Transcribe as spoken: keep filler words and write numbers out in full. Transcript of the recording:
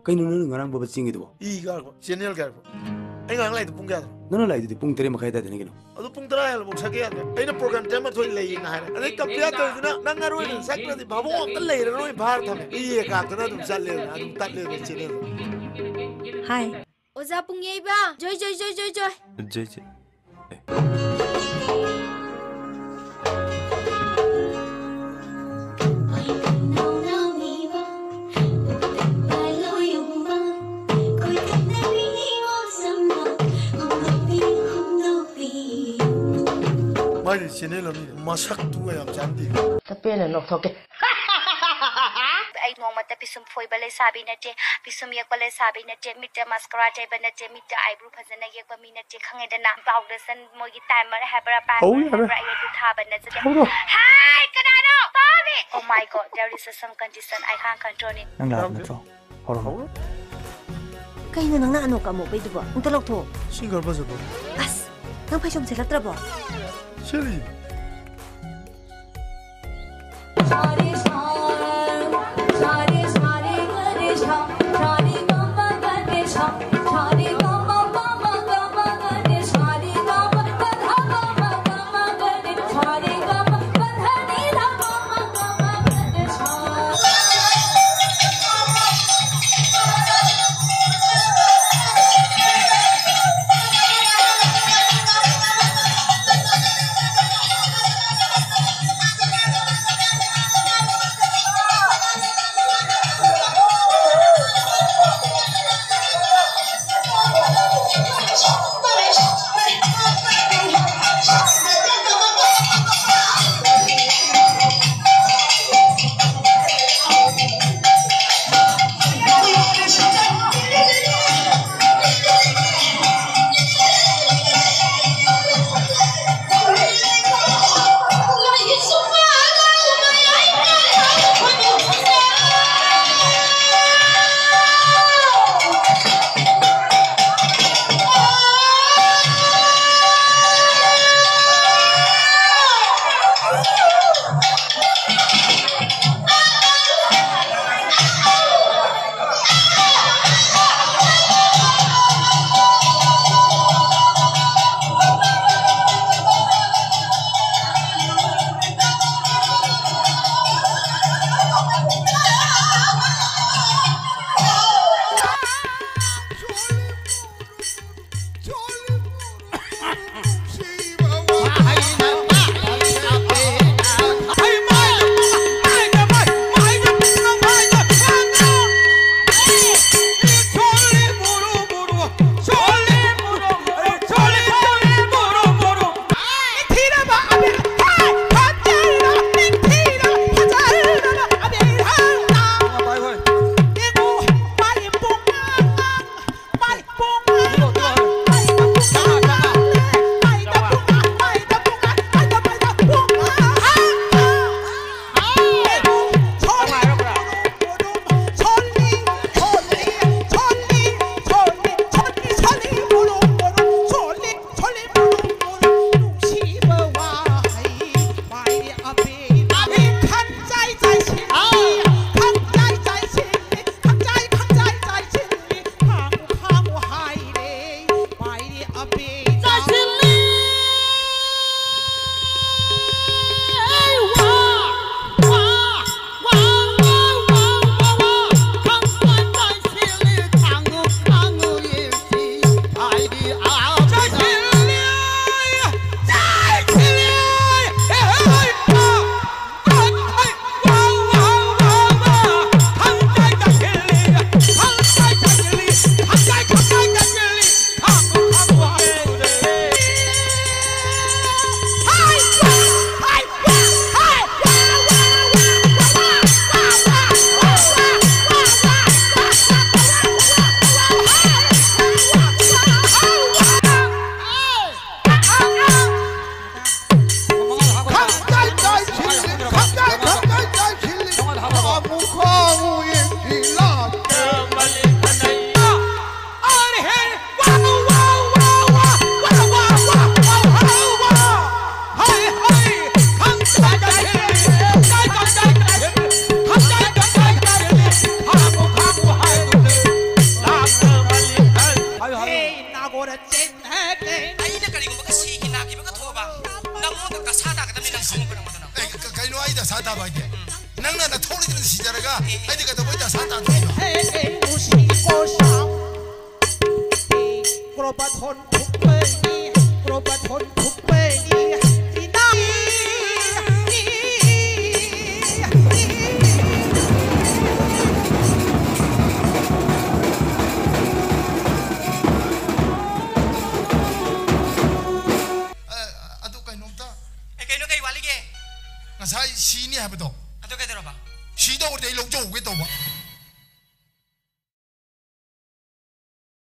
ꯀꯩꯅꯣ ꯅꯪꯅ ꯉꯔꯥꯡ ꯕꯕꯥ ꯆꯦꯟꯒꯤꯗꯨꯕꯣ? ꯏ ꯀꯥꯔꯛꯄ, channel ꯀꯥꯔꯛꯄ꯫ ꯑꯩ ꯉꯔꯥꯡ ꯂꯥꯛꯏꯗꯣ ꯄꯨꯡ ꯀꯌꯥꯗꯅꯣ? ꯅꯪꯅ ꯂꯥꯛꯏꯗꯨꯗꯤ ꯄꯨꯡ ꯇꯔꯦꯠ ꯃꯈꯥꯏ ꯑꯗꯨꯋꯥꯏꯗꯅꯤ ꯀꯩꯅꯣ꯫ ꯑꯗꯨ ꯄꯨꯡ ꯇꯔꯥ ꯍꯦꯜꯂꯐꯥꯎ ꯁꯛꯀꯦ ꯌꯥꯗ꯭ꯔꯦ꯫ ꯑꯩꯅ program ꯇꯔꯥꯃꯥꯊꯣꯏ ꯂꯩꯌꯦꯅ ꯍꯥꯏꯔꯦ꯫ ꯑꯗꯩ compare ꯇꯧꯔꯤꯗꯨꯅ ꯅꯪ ꯑꯔꯣꯏꯕꯗ ꯁꯛꯇ꯭ꯔꯗꯤ ꯚꯥꯕꯣꯛ ꯑꯝꯇ ꯂꯩꯔꯔꯣꯏ ꯐꯥꯔ ꯊꯝꯃꯦ꯫ ꯏ ꯀꯥꯔꯛꯇꯅ ꯑꯗꯨꯝ ꯆꯠꯂꯦꯗꯅ, ꯑꯗꯨꯝ ꯇꯠꯂꯦꯗꯅ channel꯫ ꯍꯥꯏ꯫ ꯑꯣꯖꯥ ꯄꯨꯡꯌꯩꯕ, ꯖꯣꯏ, ꯖꯣꯏ, ꯖꯣꯏ, ꯖꯣꯏ, ꯖꯣꯏ꯫ ꯖꯣꯏ, ꯖꯣꯏ꯫ ꯃꯥꯏꯗꯤ channel ꯑꯃꯅꯤ, ꯃꯁꯛꯇꯨꯒ ꯌꯥꯝ ꯆꯥꯟꯅꯗꯦ꯫ ꯇꯞꯄꯦꯅ ꯅꯣꯛꯊꯣꯛꯀꯦ꯫ ꯑꯩ ꯅꯣꯡꯃꯇ ꯄꯤꯁꯨꯝ ꯐꯣꯏꯕ ꯂꯩꯁꯥꯕꯤ ꯅꯠꯇꯦ, ꯄꯤꯁꯨꯝ ꯌꯦꯛꯄ ꯂꯩꯁꯥꯕꯤ ꯅꯠꯇꯦ, ꯃꯤꯠꯇ mascara ꯇꯩꯕ ꯅꯠꯇꯦ, ꯃꯤꯠꯇ eyebrow ꯐꯖꯅ ꯌꯦꯛꯄ ꯃꯤ ꯅꯠꯇꯦ, ꯈꯪꯉꯦꯗꯅ? Foundation, ꯃꯣꯏꯒꯤ timer ꯍꯥꯏꯕ꯭ꯔꯥ, primer ꯍꯧ ꯌꯥꯔꯦ꯫ ꯍꯥꯏꯕ꯭ꯔꯥ, ꯑꯩ ꯑꯗꯨ ꯊꯥꯕ ꯅꯠꯆꯗꯦ꯫ ꯍꯧꯔꯣ꯫ ꯍꯥꯏ, ꯀꯅꯥꯅꯣ? Stop it! Oh my God, there is a some condition I can't control it. ꯅꯪ ꯂꯥꯛꯑꯕ ꯅꯠꯇ꯭ꯔꯣ? ꯍꯧꯔꯣ꯫ ꯀꯩꯅꯣ ꯅꯪꯅ ꯑꯅꯣꯛ ꯑꯃꯨꯕꯩꯗꯨꯕꯣ? ꯑꯝꯇ ꯂꯧꯊꯣꯛꯑꯣ꯫ ꯁꯤ ꯈꯔ ꯐꯖꯕ꯫ ꯑꯁ, ꯅꯪ ꯐꯩꯖꯣꯝ ꯁꯦꯠꯂꯛꯇ꯭ꯔꯕꯣ? ꯁꯦꯠꯂꯤ꯫ ꯑꯩꯅ ꯀꯔꯤꯒꯨꯝꯕꯒ ꯁꯤꯈꯤ ꯅꯥꯈꯤꯕꯒ ꯊꯣꯛꯑꯕ, ꯅꯪꯉꯣꯟꯗ ꯗꯁꯥ ꯇꯥꯒꯗꯕꯅꯤ, ꯅꯪ ꯈꯪꯉꯨꯕ ꯅꯪꯉꯣꯟꯗ ꯅꯪ꯫ ꯑꯦ, ꯀ-, ꯀꯩꯅꯣ ꯑꯩ ꯗꯁꯥ ꯇꯥꯕ ꯍꯥꯏꯗꯤ? ꯅꯪꯅ ꯅꯊꯧ ꯂꯩꯇꯅ ꯁꯤꯖꯔꯒ ꯑꯩꯗꯤ ꯀꯩꯗꯧꯕꯩ ꯗꯁꯥ ꯇꯥꯗꯣꯏꯅꯣ? ꯀ꯭ꯔꯣꯕ ꯊꯣꯟ ꯊꯨꯞꯄꯅꯤ, ꯀ꯭ꯔꯣꯕ ꯊꯣꯟ ꯊꯨꯞꯄꯅꯤ꯫ ꯑ, ꯑꯗꯨ ꯀꯩꯅꯣꯝꯇ꯫ ꯑꯦ, ꯀꯩꯅꯣ, ꯀꯩ ꯋꯥꯠꯂꯤꯒꯦ? ꯉꯁꯥꯏ ꯁꯤꯅꯤ ꯍꯥꯏꯕꯗꯣ꯫ ꯑꯗꯨ ꯀꯩꯗꯧꯔꯕ? ꯁꯤꯗꯧꯔꯗꯤ ꯑꯩ ꯂꯧꯖꯍꯧꯒꯦ ꯇꯧꯕ꯫